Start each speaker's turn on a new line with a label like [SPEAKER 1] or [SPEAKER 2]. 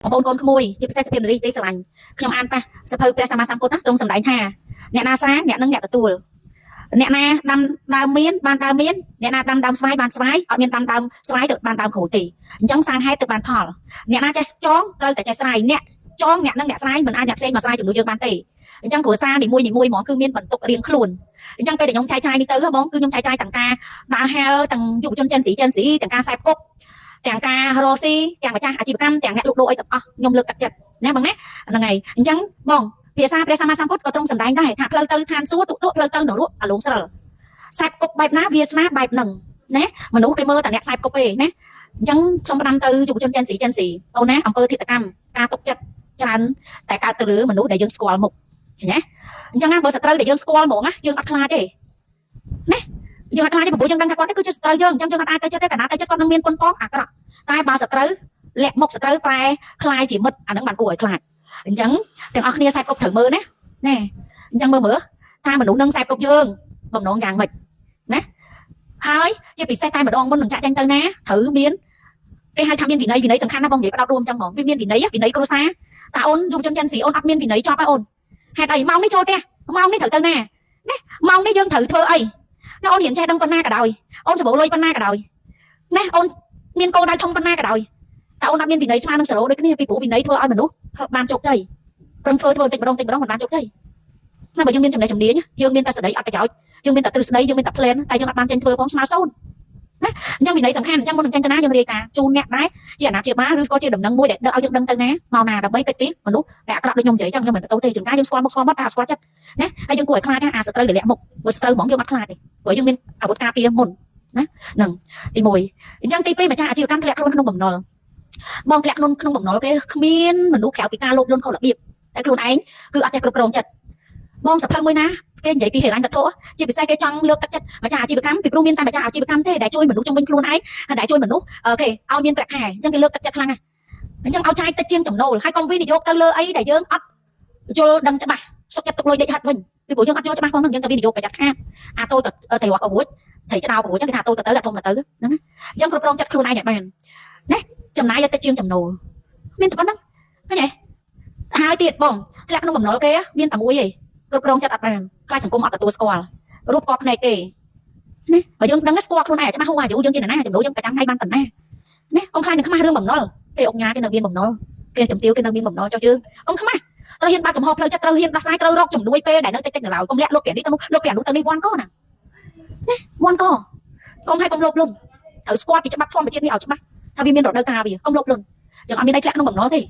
[SPEAKER 1] បងប្អូនកូនក្មួយជាពិសេសសុភាពនារីទេស្រឡាញ់ខ្ញុំអានប៉ះសភៅព្រះសម្មាសម្ពុទ្ធណាទ្រង់សម្ដែងថាអ្នកណាសាងអ្នកនឹងអ្នកទទួលអ្នកណាដាំដើមមានបានដើមមានអ្នកណាដាំដើមស្វាយបានស្វាយអត់មានដាំដើមស្វាយទៅបានដើមក្រូចទេអញ្ចឹងសាងហេតុទៅបានផលអ្នកណាចេះចងត្រូវតែចេះស្រាយអ្នកចងអ្នកនឹងអ្នកស្រាយមិនអាចអ្នកផ្សេងមកស្រាយជំនួយយើងបានទេអញ្ចឹងគ្រួសារនីមួយនីមួយហ្មងគឺមានបន្ទុករៀងខ្លួនអញ្ចឹងពេលដែលខ្ញុំចែកចាយនេះទៅបងគឺខ្ញុំចែកចាយទាំងការដើរហើរទាំងយុវជន Gen Z Gen Z ទាំងការខ្សែគប់ទាំងការរកស៊ីទាំងម្ចាស់អាជីវកម្មទាំងអ្នកលក់ដូរអីទាំងអស់ខ្ញុំលើកទឹកចិត្តណាបងណាហ្នឹងហើយអញ្ចឹងបងភាសាព្រះសម្មាសម្ពុទ្ធក៏ទ្រង់សម្ដែងដែរថាផ្លូវទៅឋានសួគ៌ទុទុផ្លូវទៅនរកអាលងស្រិលខ្សែគប់បែបណាវាសនាបែបហ្នឹងណាមនុស្សគេមើលតែអ្នកខ្សែគប់ទេណាអញ្ចឹងសូមផ្ដាំទៅយុវជន Gen Z Gen Z អូនណាអំពើធិតកម្មការទុកចិត្តច្រើនតែកើតទៅលើមនុស្សដែលយើងស្គាល់មុខឃើញទេអញ្ចឹងណាបើសត្រូវដែលយើងស្គាល់ហ្មងណាយើងអត់ខ្លាចទេណាយើងអត់ខ្លាចទេព្រោះយើងដឹងថាគាត់នេះគឺជាសត្រូវយើងអញ្ចឹងយើងអត់អាចទៅចិត្តទេកាលណាទៅចិត្តគាត់នឹងមានប៉ុនប៉ងអាក្រក់តែបើសត្រូវលាក់មុខសត្រូវប្រែខ្លាយជាមិត្តអានឹងបានគួរឲ្យខ្លាចអញ្ចឹងទាំងអស់គ្នាខ្សែគប់ត្រូវមើលណាណែអញ្ចឹងមើលមើលថាមនុស្សនឹងខ្សែគប់យើងបំណងយ៉ាងម៉េចណាហើយជាពិសេសតែម្ដងមុននឹងចាក់ចេញទៅណាត្រូវមានគេហៅថាមានវិន័យវិន័យសំខាន់ណាស់បងនិយាយផ្ដោតរួមអញ្ចឹងហ្មងវាមានវិន័យវិន័យគ្រួសារតាអូនយុវជន Gen Z អូនអត់មានវិន័យចប់ហើយអូនហេតុអីម៉ោងនេះចូលផ្ទះម៉ោងនេះត្រូវទៅណាណាម៉ោងនេះយើងត្រូវធ្វើអីណាអូនរៀនចេះដឹងប៉ុណ្ណាក៏ដោយអូនសម្បូរលុយប៉ុណ្ណាក៏ដោយណាអូនមានគោលដៅធំប៉ុណ្ណាក៏ដោយតែអូនអត់មានវិន័យស្មើនឹង0ដូចគ្នាពីព្រោះវិន័យធ្វើឲ្យមនុស្សបានជោគជ័យប្រឹងធ្វើធ្វើតិចម្ដងតិចម្ដងមិនបានជោគជ័យណាបើយើងមានចំណេះជំនាញយើងមានតែស្ដីអត់ប្រយោជន៍យើងមានតែទ្រឹស្ដីយើងមានតែ plan តែយើងអត់បានចេញធ្វើផងស្មើសូន្យណាអញ្ចឹងវិន័យសំខាន់អញ្ចឹងមុននឹងចេញទៅណាយើងរាយការណ៍ជូនអ្នកដែរជាអាណាព្យាបាលឬក៏ជាដំណឹងមួយដែលឲ្យយើងដឹងទៅណាមកណាដើម្បីគេចពីមនុស្សដែលអាក្រក់ដូចខ្ញុំនិយាយអញ្ចឹងខ្ញុំមិនទៅទេជួនកាលយើងស្គាល់មុខស្គាល់មាត់តែអត់ស្គាល់ចិត្តណាហើយយើងគួរឲ្យខ្លាចថាអាសត្រូវដែលលាក់មុខព្រោះសត្រូវហ្មងយើងអត់ខ្លាចទេព្រោះយើងមានអាវុធការពារមុនណាហ្នឹងទី1អញ្ចឹងទី2ម្ចាស់អាជីវកម្មធ្លាក់ខ្លួនក្នុងបំណុលបងធ្លាក់ខ្លួនក្នុងបំណុលគេគ្មានមនុស្សក្រៅពីការលោភលន់ខុសរបៀបតែខ្លួនឯងគឺអត់ចេះគ្រប់គ្រងចិត្តបងសភៅមួយណាគេនិយាយពីហិរញ្ញវត្ថុជាពិសេសគេចង់លើកទឹកចិត្តម្ចាស់អាជីវកម្មពីព្រោះមានតែម្ចាស់អាជីវកម្មទេដែលជួយមនុស្សជុំវិញខ្លួនឯងហើយដែលជួយមនុស្សគេឲ្យមានប្រាក់ខែអញ្ចឹងគេលើកទឹកចិត្តខ្លាំងណាស់អញ្ចឹងឲ្យចាយតិចជាងចំណូលហើយកុំវិនិយោគទៅលើអីដែលយើងអត់យល់ដឹងច្បាស់សុខចិត្តទុកលុយដេកហិតវិញពីព្រោះយើងអត់យល់ច្បាស់ផងហ្នឹងយើងទៅវិនិយោគប្រយ័ត្នខាតអាតូចក៏ត្រីរស់ក៏រួចត្រីឆ្ដោក៏រួចគេថាតូចទៅទៅអាធំទៅទៅហ្នឹងអញ្ចឹងគ្រប់គ្រងចិត្តខ្លួនឯងឲ្យបានណាចំណាយឲ្យតិចជាងចំណូលមានតែប៉ុណ្្នឹងឃើញទេហើយទៀតបងធ្លាក់ក្នុងបំណុលគេមានតែមួយឯងគ្រប់គ្រងចិត្តអត់បានខ្លាចសង្គមអត់ទទួលស្គាល់រូបគាត់ភ្នែកគេណាបើយើងដឹងស្គាល់ខ្លួនឯងច្បាស់ហូអាយុយើងជាណាចំណូលយើងប្រចាំថ្ងៃបានប៉ុណ្ណាណាកុំខ្លាចនឹងខ្មាស់រឿងបំណុលគេអុកញ៉ាគេនៅមានបំណុលគេចំទាវគេនៅមានបំណុលចុះយើងកុំខ្មាស់ត្រូវហ៊ានបើកចំហផ្លូវចិត្តត្រូវហ៊ានដោះស្រាយត្រូវរកជំនួយពេលដែលនៅតិចតិចនៅឡើយកុំលាក់លុបពីនេះទៅនោះលុបពីនោះទៅនេះវាន់កណាណាវាន់កកុំឲ្យកុំលោភលន់ត្រូវស្គាល់ពីច្បាប់ធម្មជាតិនេះឲ្យច្បាស់ថាវាមានរដូវកាលវាកុំលោភលន់ចឹងអត់មានអីធ្លាក់ក្នុងបំណុលទេ។